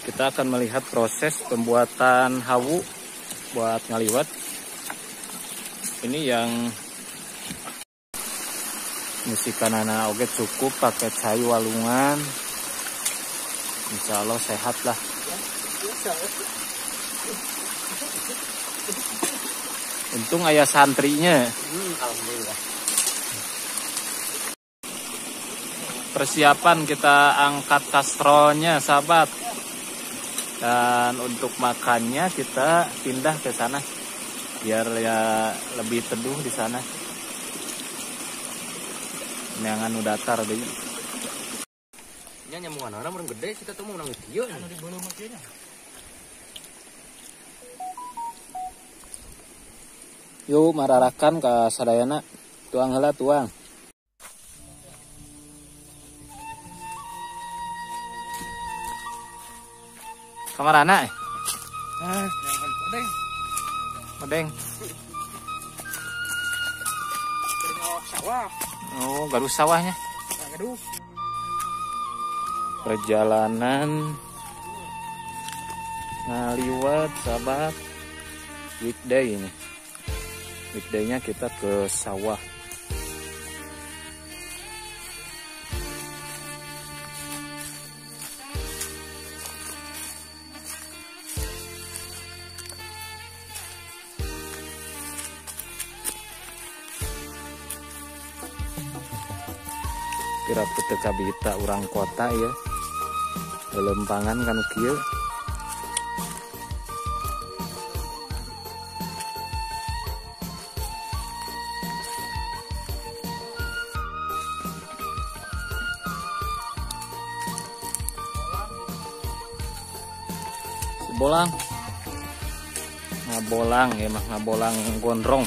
Kita akan melihat proses pembuatan hawu buat ngaliwet. Ini yang musikanana oge cukup pakai cai walungan. Insya Allah sehat lah. Untung ayah santrinya. Alhamdulillah. Persiapan kita angkat kastrolnya, sahabat. Dan untuk makannya kita pindah ke sana biar ya lebih teduh di sana. Neangan nu datar deui. Nya nyamungan orang meureun gede kita tuh mau menang kieu. Anu dibeuleuh mah kieu nya. Yuk mararakan ka sadayana. Tuang heula tuang. Kamarana? Ah, podeng. Podeng. Sawah. Oh, gaduh sawahnya. Gaduh. Perjalanan ngaliwet, sahabat. Weekday ini. Weekday-nya kita ke sawah. Kira teu kabita urang kota ya. Lelempangan kanu kieu. Si bolang. Ngabolang ya mah, ngabolang gondrong.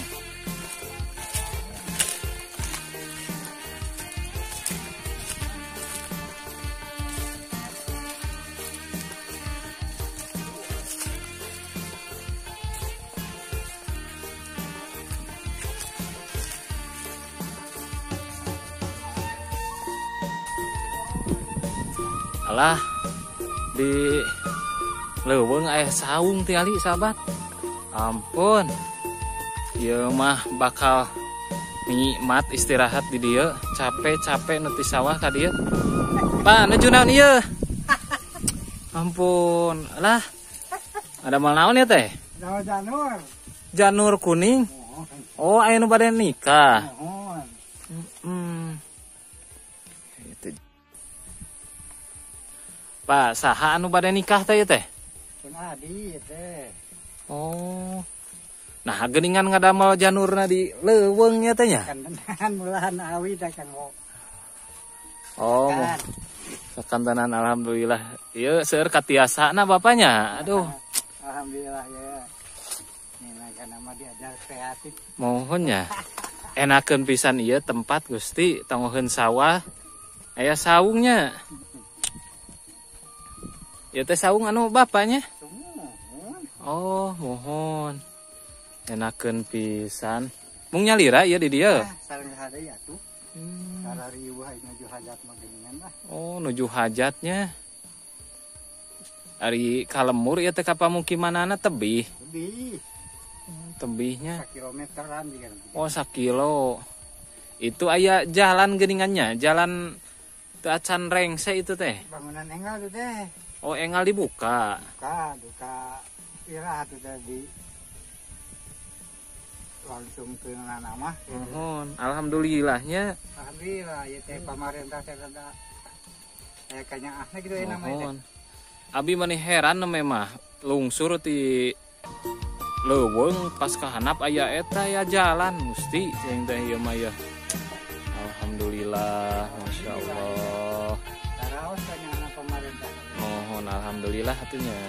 Alah, di leuweung aya saung tiali sahabat. Ampun. Ieu mah bakal nikmat istirahat di dieu, capek-capek nu ti sawah ka dieu. Pak, nuju naon ieu? Ampun. Alah. Ada mal naon ya teh? Janur. Janur kuning. Oh, aya nu bade nikah. Pak, saha anu bade nikah teh teh? Pun adi teh. Oh. Nah, geuningan ngadamel janurna di leuweung nya teh nya? Kantenan mulahan awi teh kanggo. Oh. Sakantenan alhamdulillah. Ieu seueur katiasana bapaknya. Aduh. Alhamdulillah ya. Ini kana mah diajar kreatif. Mohon nya. Enakeun pisan ieu tempat Gusti, tongoheun sawah. Aya saungnya. Ya teh saung anu bapaknya. Oh, mohon. Enakeun pisan. Mung nyalira ieu di dieu. Sareng hade atuh. Sarariweuh nuju hajat mah geuningan lah. Oh, nuju hajatnya. Ari kalemur ieu teh ka pamukimanana tebih. Tebih. Tebihnya. Sakilometeran juga. Oh, sakilo. Itu aya jalan geuningannya, jalan teu acan rengse itu teh. Bangunan enggal tuh teh. Oh, engal dibuka. Buka, iraha tuh tadi langsung ke nama. Mohon, alhamdulillahnya. Alhamdulillah, ya teh pamarentah teh rada aya kanyaahna gitu ya namanya teh. Abi mani heran mah lungsur ti leuweung pas kahanap aya eta ya jalan musti jeung teh ieu mah ya. Alhamdulillah, masyaallah. Taraos kanyaahna pamarentah. Mohon alhamdulillah hatinya.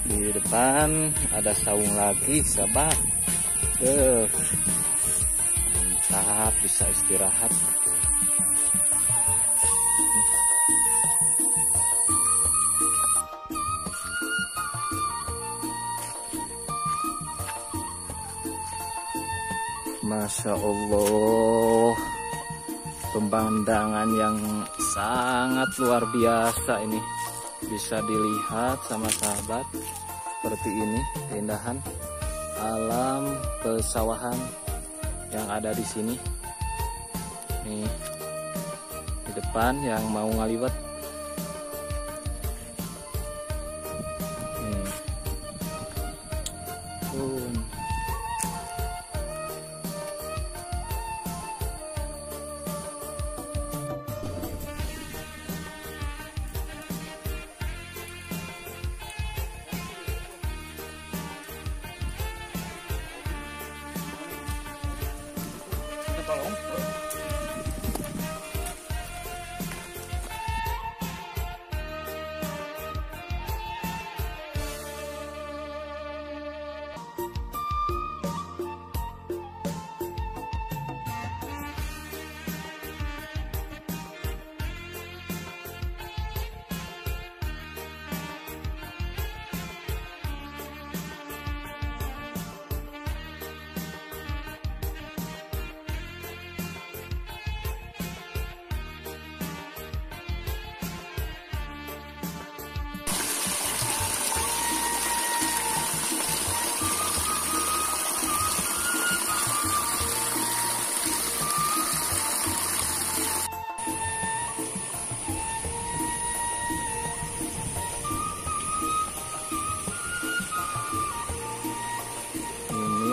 Di depan ada saung lagi, sahabat. Mantap, bisa istirahat. Masya Allah. Pemandangan yang sangat luar biasa ini. Bisa dilihat sama sahabat seperti ini keindahan alam pesawahan yang ada di sini. Nih di depan yang mau ngaliwet. Nih.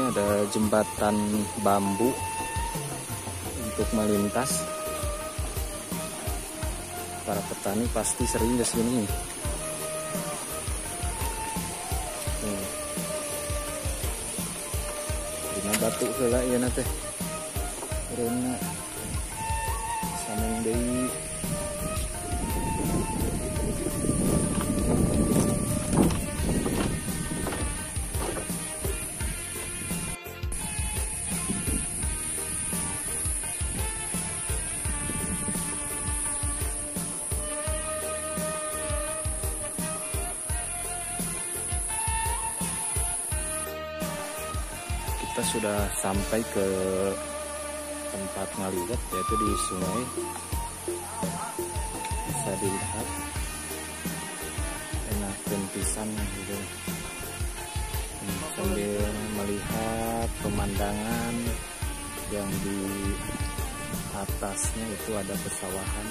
Ada jembatan bambu untuk melintas. Para petani pasti sering ke sini. Dina batu heula ieu na teh. Turunna sameng deui. Kita sudah sampai ke tempat ngaliwet, yaitu di sungai. Bisa dilihat enak pisan gitu, sambil melihat pemandangan yang di atasnya itu ada pesawahan.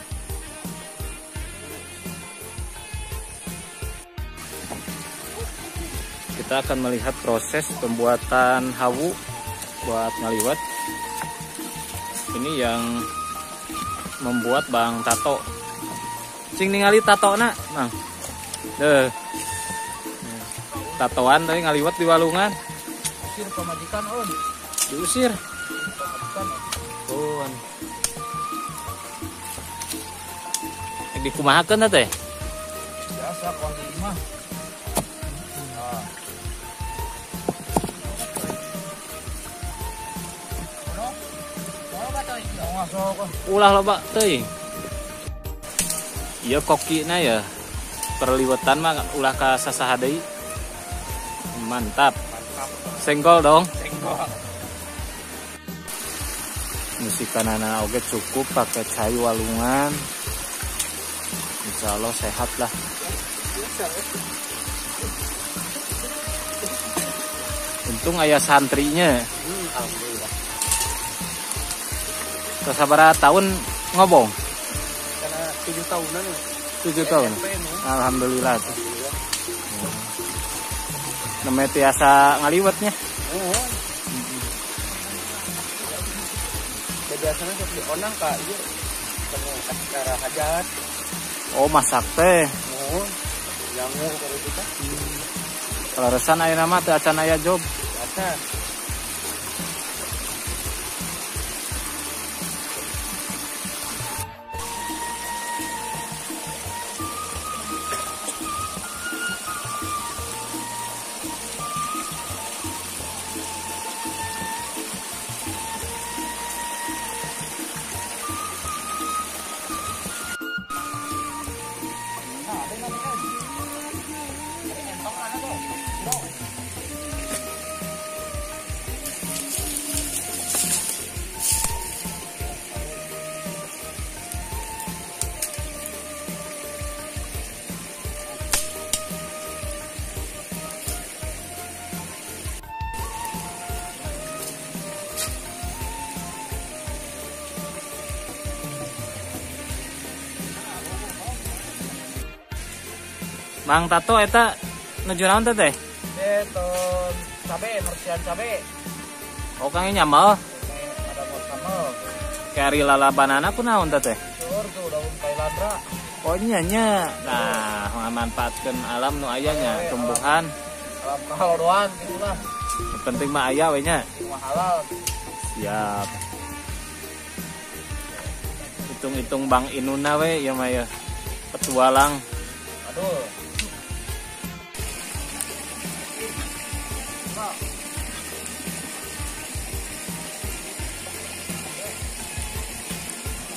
Kita akan melihat proses pembuatan hawu buat ngaliwet. Ini yang membuat Bang Tato. Cing ningali tatona, Bang. Deh. Tatoan tadi ngaliwet di walungan. Usir pamajikan, on. Diusir. Pamajikan. Oh. Dikumahakeun teh? Biasa kuah mah. Ulah loba teuing. Ieu kokina ya. Perliwetan mah ulah ka sasaha deui. Mantap. Senggol dong. Senggol. Musikanana oge cukup pakai cai walungan. Insya Allah sehat lah. Untung ayah santrinya. Alhamdulillah. Sabaraha tahun ngobong? Karena 7 tahunan. 7 tahun. Alhamdulillah. Namanya tiasa ngaliwetnya. Oh. Biasanya sok dionang ka ieu acara hajat. Oh, masak teh. Oh. Jangu kalau kita. Kaleresan ayeuna mah teu acan aya job. Acan. Mang Tato eta nuju naon teh? Eta cabe, mercian cabe. Oh, kang nyambel. Ada mau sambel. Kari lalabanana kunaon teh? Seur tuh daun kailandra. Oh nya nya. Nah, ngamanfaatkeun alam nu aya nya, tumbuhan. Alam kahalodoan gitu lah. Yang penting mah aya we nya. Mah halal. Siap. Hitung-hitung Bang Inuna we ieu mah ya. Petualang. Aduh.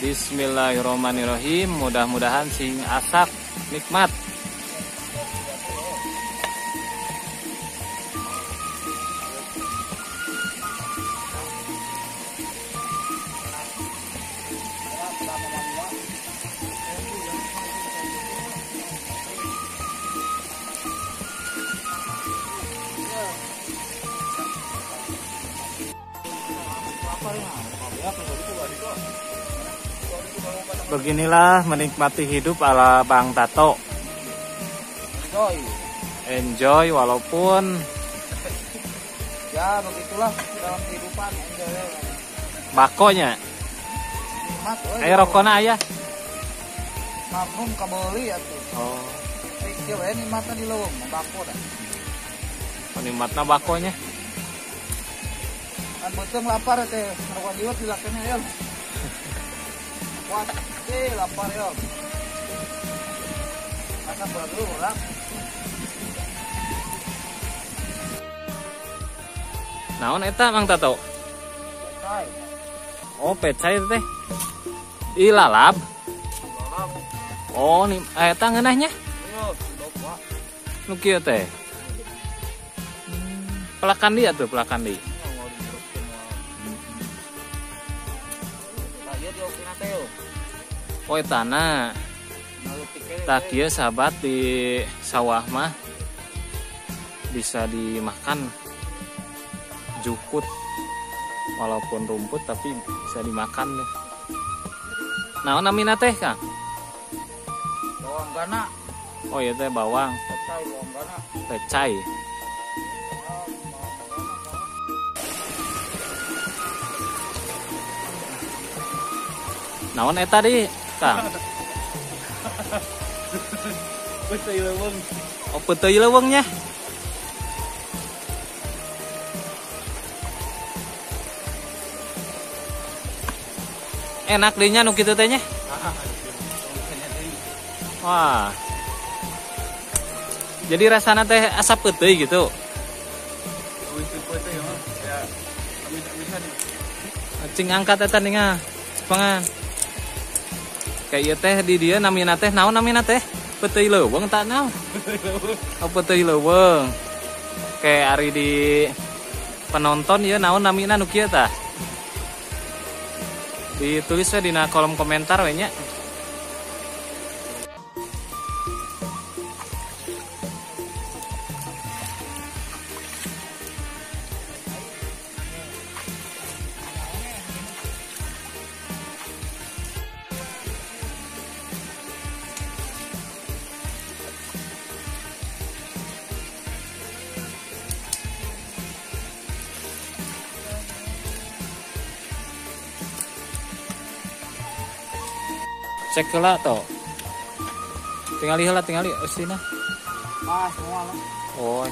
Bismillahirrahmanirrahim. Mudah-mudahan sing asak nikmat. Beginilah menikmati hidup ala Bang Tato. Enjoy. Enjoy walaupun ya begitulah dalam kehidupan, enjoy. Bakonya. Nikmat euy. Aya rokona aya. Magnum kabeuli atuh. Oh. Kieu we nikmatna di leuweung bako dah. Nikmatna bakonya. Kan beuteung lapar teh, rokok dieu dilakena ya. Kuat teh lapar ya. Makan baru orang. Naon eta Mang Tato? Pecai. Oh, pecai teh. Dilalap. Lalap. Oh, ni eta ngeunahnya? Iya, dok. Nu kieu teh. Pelakan dia tuh, pelakan dia. Oh, tanah. Tak kieu sahabat di sawah mah bisa dimakan jukut walaupun rumput tapi bisa dimakan deh. Naon namina teh, Kang? Bawang gana. Oh iya teh bawang. Pecai bawang gana. Pecai. Naon eta di, Kang? Peuteuy leuweung. Oh, peuteuy leuweungnya. Enak deh nya nu kitu teh nya. Wah. Jadi rasana teh asap peuteuy gitu. Peuteuy mah ya amis-amisan. Cing angkat eta ningal. Cepengan. Kayak ieu teh di dieu namina teh naon namina teh? Peuteuy leuweung tak naon? Oh, peuteuy leuweung. Kayak ari di penonton ieu naon namina nu kieu tah? Ditulis we dina kolom komentar we nya. Cek heula to. Tingali heula, tingali eusina. Ah, moal. Oh.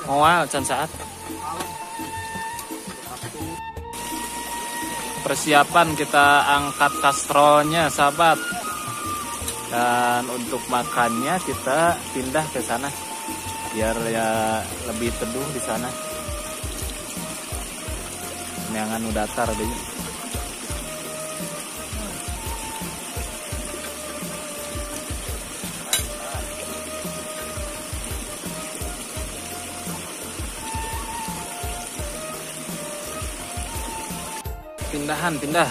Moal can saat. Persiapan kita angkat kastrolnya, sahabat. Dan untuk makannya kita pindah ke sana. Biar ya lebih teduh di sana. Neangan nu datar deui. Pindahan, pindah.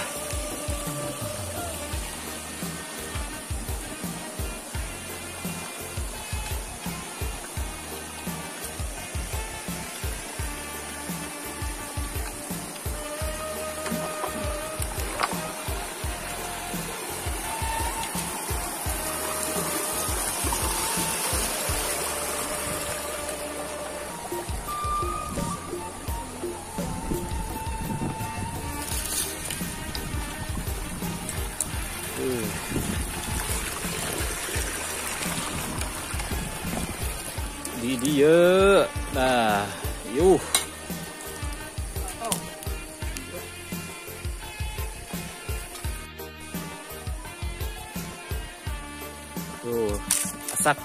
Di dieu. Nah, yuh. Tuh, asak.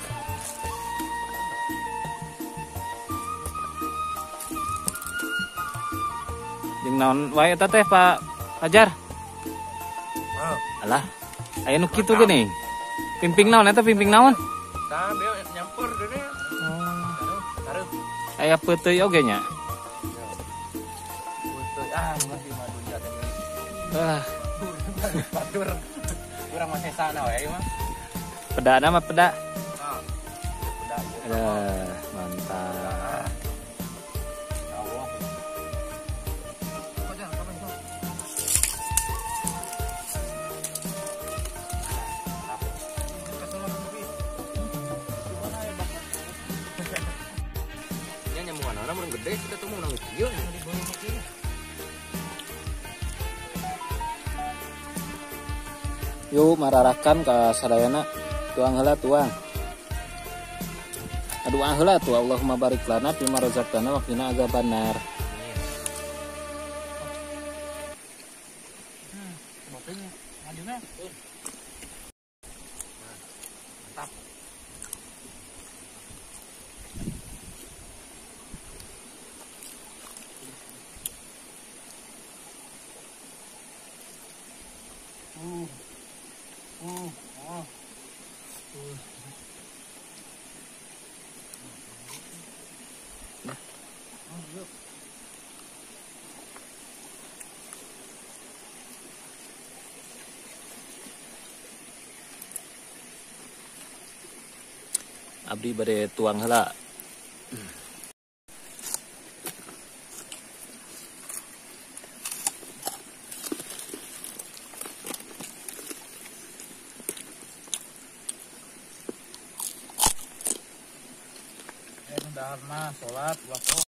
Jeung naon wae eta teh Pak Fajar? Alah, aya nu kitu geuning. Pimping naon eta pimping naon? Tah, beo nyampur deui. Oh. Aya peuteuy oge nya? Peuteuy ah mah di madunya teh. Ah. Batur. Urang mah sesana we mah. Pedana mah peda. Ah. Peda. Aduh, mantap. Gede kita tuh mau nangis ieu. Yuk mararakan ka sadayana, tuang heula tuang. Aduh heula tuh Allahumma barik lana fima razaqtana wa qina azabannar. Mantap. Abdi bade tuang heula. Dahar mah salat waktu.